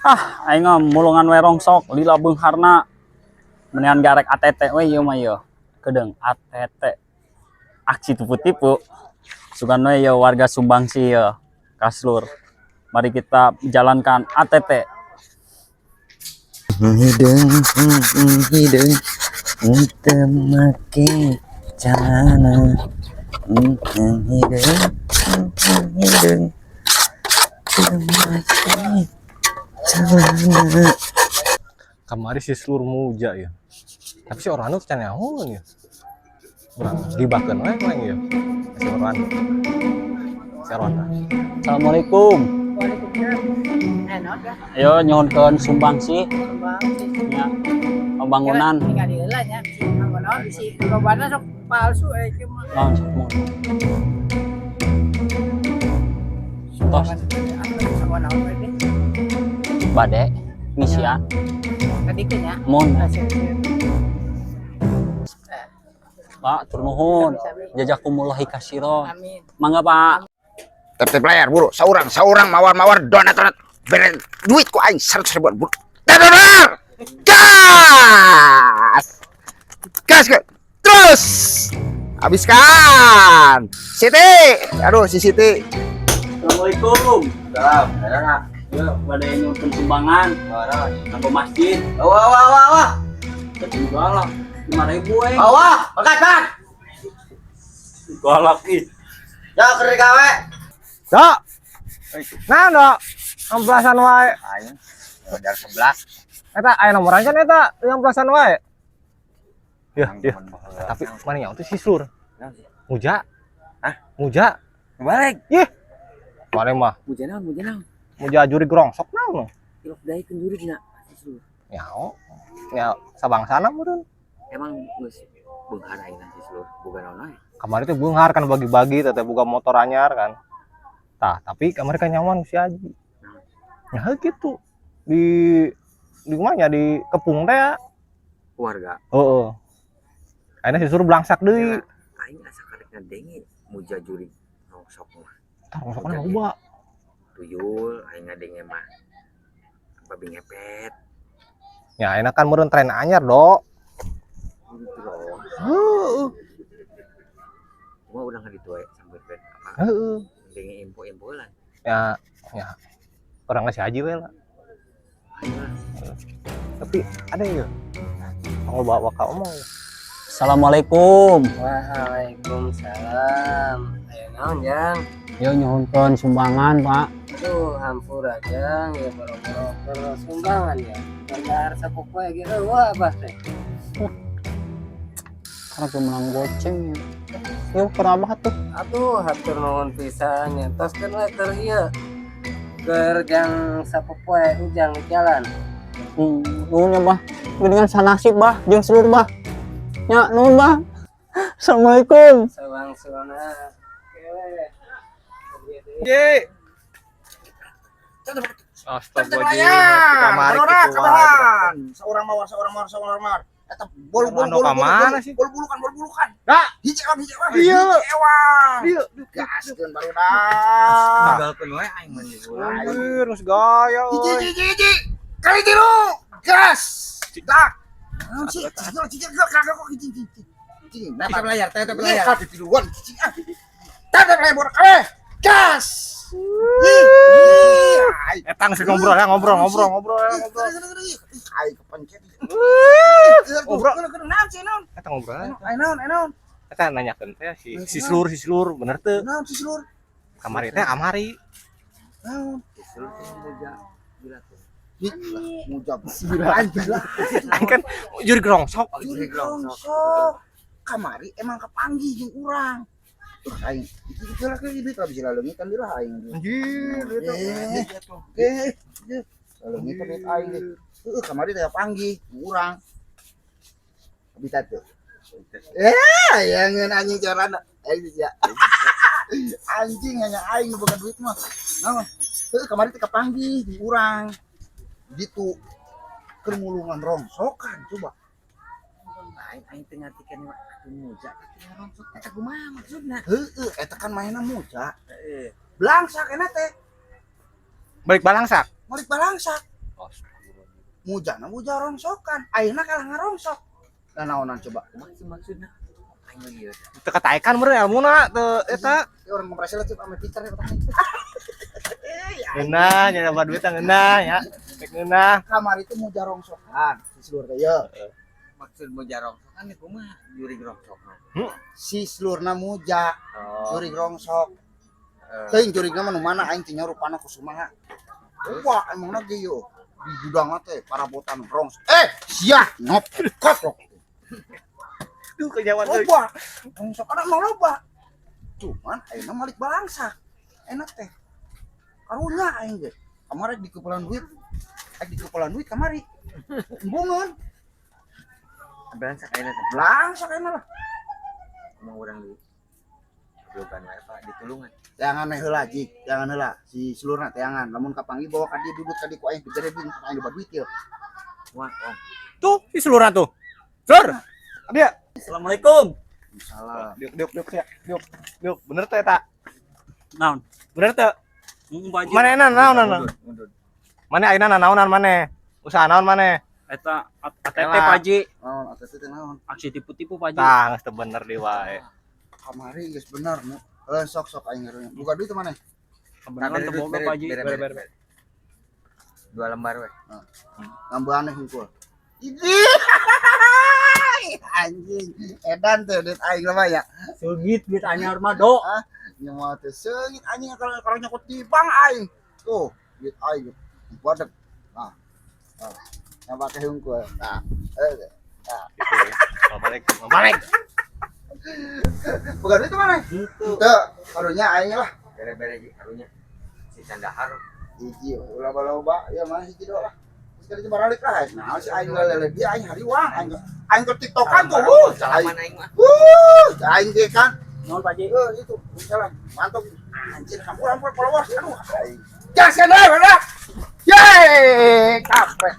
Ah, aing mah mulungan we rongsok lila beungharna. Mendingan garek ATT we ieu mah ieu. Kedeung ATT. Aksi tipu-tipu. Sugan we ieu warga Sumbangsih ieu. Kaslur. Mari kita jalankan ATT. Hideung, hideung, teu make celana. Hideung, hideung, teu make celana. Kamari si seluruh muja ya. Tapi si Orlando can nyahoeun ya. Urang gibahkeun we paling ya. Si Orlando. Si Orlando. Assalamualaikum. Waalaikumsalam. Naon dah? Ayo nyuhunkeun sumbangsih Sumbang sih. Nya pembangunan. Tinggal di heula nya. Naon naon bisi lobana sok palsu eh ieu mah. Naon sok mun. Tos. Sama naon we teh. Bade ngisian. Tadi teh nya. Mun. Ah, siap, siap. Pak, tur nuhun. Sami-sami. Jazakumullahu katsiran. Amin. Mangga, Pak. Tap layar buru, saurang saurang mawar mawar donat donat beren duit ku aing 100 ribuan buru. Tap layar, gas gas gas terus habiskan. Siti, aduh, si Siti. Assalamualaikum. Salam, ada nggak? Yo, bade nyuhunkeun sumbangan kanggo masjid. Wah, wah, wah, wah. Galak. 5000 we. Wah, angkat, angkat. Galak ih. Ya, keur gawe. Dok. Nah, Dok. Ampelasan wae. Aing modal 11. Eta aya nomoran kan eta ampelasan wae. Ya, ya. Tapi mana nyaho tuh si Sur? Muja. Hah? Muja. Balik. Ih. Mana mah? Muja naon, muja naon? Muja jurig rongsok naon? Ilok deui jurig na si Sur. Nyaho. Nya sabangsana meureun. Emang geus beunghar ayeuna si Sur, boga naon wae? Kamari tuh beunghar kan bagi-bagi teh boga motor anyar kan. Tah, tapi kamari kan nyaman si Aji. Nah, gitu. Di rumahnya di kepung teh ya. Keluarga. Heeh. Akhirnya si Sur belangsak deui. Aing asa karek ngadenge muja jurig rongsok mah. Tah, rongsokna loba. Tuyul aing ngadenge mah. Babi ngepet. Ya, enak kan meureun tren anyar, Dok. Gitu loh. Heeh. Cuma udah ngaditu we sampeurkeun apa Heeh. ngadenge info-info lah. Ya, ya. Orang si Haji we lah. Ayo lah. Tapi ada ya. Mau bawa ka omong. Assalamualaikum. Waalaikumsalam. Ayo naon, Jang? Yo nyuhunkeun sumbangan, Pak. Aduh, hampura, Jang, ya boro-boro keur sumbangan ya. Benar sapopoe ge eueuh abah teh. Karena gue menang goceng ya. Yuk, kenapa tuh? Aduh, hatur nuhun pisan nya. Toskeun we keur ieu. Keur jang sapopoe ujang di jalan. Nuhun ya, Bah. Geningan sanasib, Bah, jeung seluruh, Bah. Ya, nuhun, Bah. Assalamualaikum. Sawangsulna. Oke we. Ye. Astagfirullahaladzim, kamari kitu wae. Seorang mawar, seorang mawar, seorang mawar. Eta bolu bolu Anu bolu ka bolu mana bolu sih? bolu bulukan bolu bulukan. Dah. Hiji ewang, hiji ewang. Iya. Hiji ewang. Iya. Gaskeun barudak. Tinggalkeun we aing mah di Anjir, geus gaya Hiji euy. Hiji hiji hiji. Kali tilu. Gas. Dak. Naon sih? Cicil cicil kagak kok hiji hiji. Hiji. Tap layar, tap Ini layar. kali tiluan hiji ah. Tap layar borak kabeh. Gas. Ih, ih, ai. Eta geus ngobrol ya, ngobrol, ngobrol, ngobrol ya, ngobrol. Ai kepencet. Ngobrol. Naon sih naon? Eta ngobrol. Ai naon, ai naon? Eta nanyakeun teh si si Slur, si Slur bener teu? Naon si Slur? Kamari teh kamari. Naon? Sur teh muja gila tuh. Mujab. Anjing lah. Aing kan jurig rongsok. Jurig rongsok. Kamari emang kepanggih jeung urang. Aing iki iki lah ke duit lah bisa laleungitan deui lah aing. Anjir, eta. Eh, eh, eh. Laleungitan duit aing deh. Heeh, kamari teh panggih urang. Bisa tuh. Eh, yang anjing carana. Eh, ya. Anjing hanya aing nu boga duit mah. Naon? Heuh, kamari teh kapanggih di urang. Gitu. Keur mulungan rongsokan coba. Aing aing teu ngartikeun mah atuh muja tapi rongsok eta kumaha maksudna? Heeh, eta kan mainna muja. Heeh. Belangsak enak teh. Balik balangsak. Balik balangsak. Mujana muja rongsokan, ayeuna kalah ngarongsok. Nah, naonan coba? Kumaha sih maksudna? Aing lieur. Teu kataekan meureun ilmuna teu eta. Ya, orang kompresi lah, ame pinter ya. Ngeunah nya dapat duit ngeunah ya. Rek ngeunah. Kamari itu muja rongsokan si selur teh ye. Maksud muja rongsokan ya kumaha? Jurig rongsokna. Si selurna muja Oh. jurig rongsok. Eh. Teuing jurigna mah nu mana, aing teh rupana kumaha. Wah, emangna ge yo. Di gudang teh parabotan rongsok. Eh, sia ngop koplok. Duh kejauhan euy. Loba. Rongsokan emang loba. Cuman ayeuna malik balangsak. Enak teh. Karunya aing ge. Kamari di kepelan duit. Aing di kepelan duit kamari. Embungeun. Belangsak ayeuna teh. Balangsak ayeuna lah. Kumaha urang di Bukan wae Pak, ditulungan. Teangan we heula, Jik. Teangan heula. Si selurna teangan. Lamun kapanggih bawa ka dieu, duduk ka dieu ku aing digerebing, aing loba duit ieu. Wah, om. Tuh si seluruhan tuh. Sur. Dia. Assalamualaikum. Salah. Diuk diuk diuk ya. Diuk. Diuk bener teh eta. Naon? Bener teh. Heeh, Pak Haji. Mana enak naonan? Mundur, mundur. Mana ayeuna naonan mana? Usaha naon mana? Eta ATT, Elah. Pak Haji. Naon atuh teh, naon? Aksi tipu-tipu, Pak Haji. Tah, geus teu bener deui wae. Kamari geus bener mu. Eh, sok sok aing ngeureuh. Buka duit mana? Kebenaran teu boga, Pak Haji. Bere, bere, bere. Dua lembar we. Nambah aneh hungkul. Ini anjing. Edan tuh duit aing mah ya. Seungit duit anyar mah, Do. Nyawa teh seungit anjing, kalau kalau nyokot di bank aing. Tuh, duit aing. Badak. Nah. Nah. Yang pakai hungkul. Nah. Eh, Mau balik, mau balik. buka duit mana? Henteu. Tuh, karunya aing lah. Bere-bere ji karunya. Si Sandahar. Hiji ulah loba ya mah, hiji doang lah. Terus kali baralik lah. Nah, si aing lele dia aing hariwang, aing aing ke TikTokan tuh. Aing Salaman aing mah. Aing ge kan. Naon, Pak Haji? Eh, itu salam. Mantap. Anjir, kamu ampun followers. Aduh, aing. Gas kan, mana? Yeay, kampret.